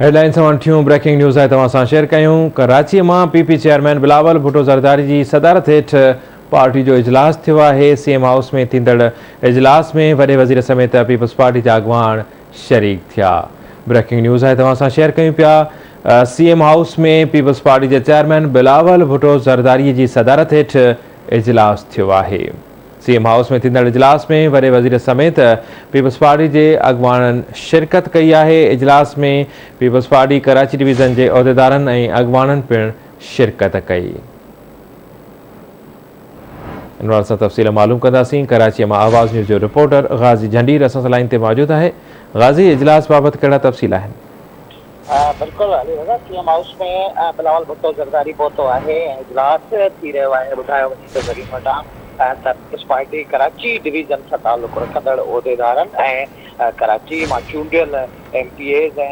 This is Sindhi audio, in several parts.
هيڊلائن سوان ٽيون بريڪنگ نيوز آهي توهان سان شيئر ڪيون ڪراچي مان P P chairman Bilawal Bhutto Zardari جي صدارت هيٺ پارٽي جو اجلاس ٿيو آهي سي ايم هائوس ۾ ٿيندڙ اجلاس ۾ وڏي وزير سميت پيپلز پارٽي جا اڳواڻ شريڪ ٿيا بريڪنگ نيوز آهي توهان سان شيئر ڪيون پيا C M house ۾ peoples party جي چيئرمين بلاول ڀٽو زرداري جي صدارت هيٺ اجلاس ٿيو آهي. سي ايم هائوس ۾ ٿيندڙ اجلاس ۾ وڏي وزير سميت پيپلز پارٽي جي اڳواڻن شرڪت ڪئي آهي، اجلاس ۾ پيپلز پارٽي ڪراچي ڊويزن جي عهديدارن ۽ اڳواڻن پڻ شرڪت ڪئي. ان حوالي سان تفصيل معلوم ڪنداسين، ڪراچي مان آواز نيوز جو رپورٽر غازي جهنڊير اسان سان لائين تي موجود آهي، غازي اجلاس بابت ڪهڙا تفصيل آهن؟ بلڪل Ali Raza, C M house ۾ Bilawal Bhutto Zardari پهتو آهي ۽ اجلاس ٿي رهيو آهي، ٻڌايو وڃي ٿو ذريعن وٽان ته پيپلز پارٽي ڪراچي ڊويزن سان تعلق رکندڙ عهديدارن ۽ ڪراچي مان چونڊيل ايم پي ايز ۽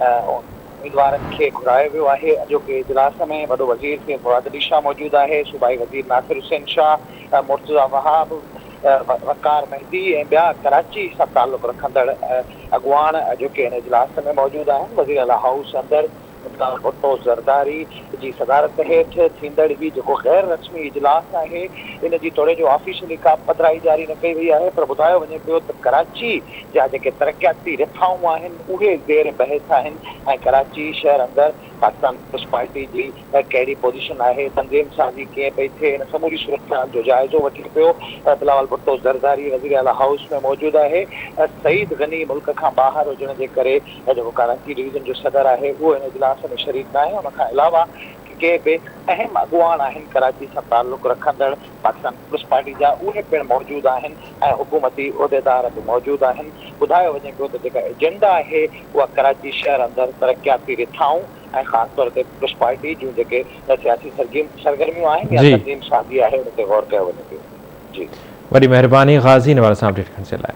اميدوارن کي گهرايو ويو آهي، اڄوڪي اجلاس ۾ وڏو وزير سيد مراد علي شاهه موجود آهي، صوبائي وزير ناصر حسين شاهه، مرتضيٰ وهاب، وقار مهدي ۽ ٻيا ڪراچي سان تعلق رکندڙ اڳواڻ اڄوڪي هن اجلاس ۾ موجود آهن. وزيراعليٰ هائوس اندر بلاول ڀٽو زرداري جي صدارت هيٺ ٿيندڙ هي جيڪو غير رسمي اجلاس آهي ان جي توڙي جو آفيشلي ڪا پڌرائي جاري نه ڪئي وئي آهي پر ٻڌايو وڃي پيو ته ڪراچي جا جيڪي ترقياتي رٿائون آهن اهي زير بحث آهن ۽ ڪراچي شهر اندر پاڪستان پيپلز پارٽي جي ڪهڙي پوزيشن آهي، تنظيم سازي ڪيئن پئي ٿئي، ان سموري صورتحال جو جائزو وٺي پيو. بلاول ڀٽو زرداري وزيراعليٰ هائوس ۾ موجود آهي. سعيد غني ملڪ کان ٻاهر هجڻ جي ڪري جيڪو ڪراچي ڊويزن جو صدر آهي اهو ان اجلاس ۾ شريڪ ناهي. ان کان علاوه ڪي به اهم اڳواڻ آهن ڪراچي سان تعلق رکندڙ پاڪستان پيپلز پارٽي جا اهي پڻ موجود آهن ۽ حڪومتي عهديدار به موجود آهن. ٻڌايو وڃي پيو ته جيڪا ايجنڊا آهي اها ڪراچي شهر اندر ترقياتي رٿائون ۽ خاص طور تي پيپلز پارٽي جون جيڪي سياسي سرگرميون آهن يا تنظيم سازي آهي ان تي غور ڪيو وڃي پيو. جي. وڏي مهرباني غازي ان حوالي سان اپڊيٽ ڪرڻ جي لاء.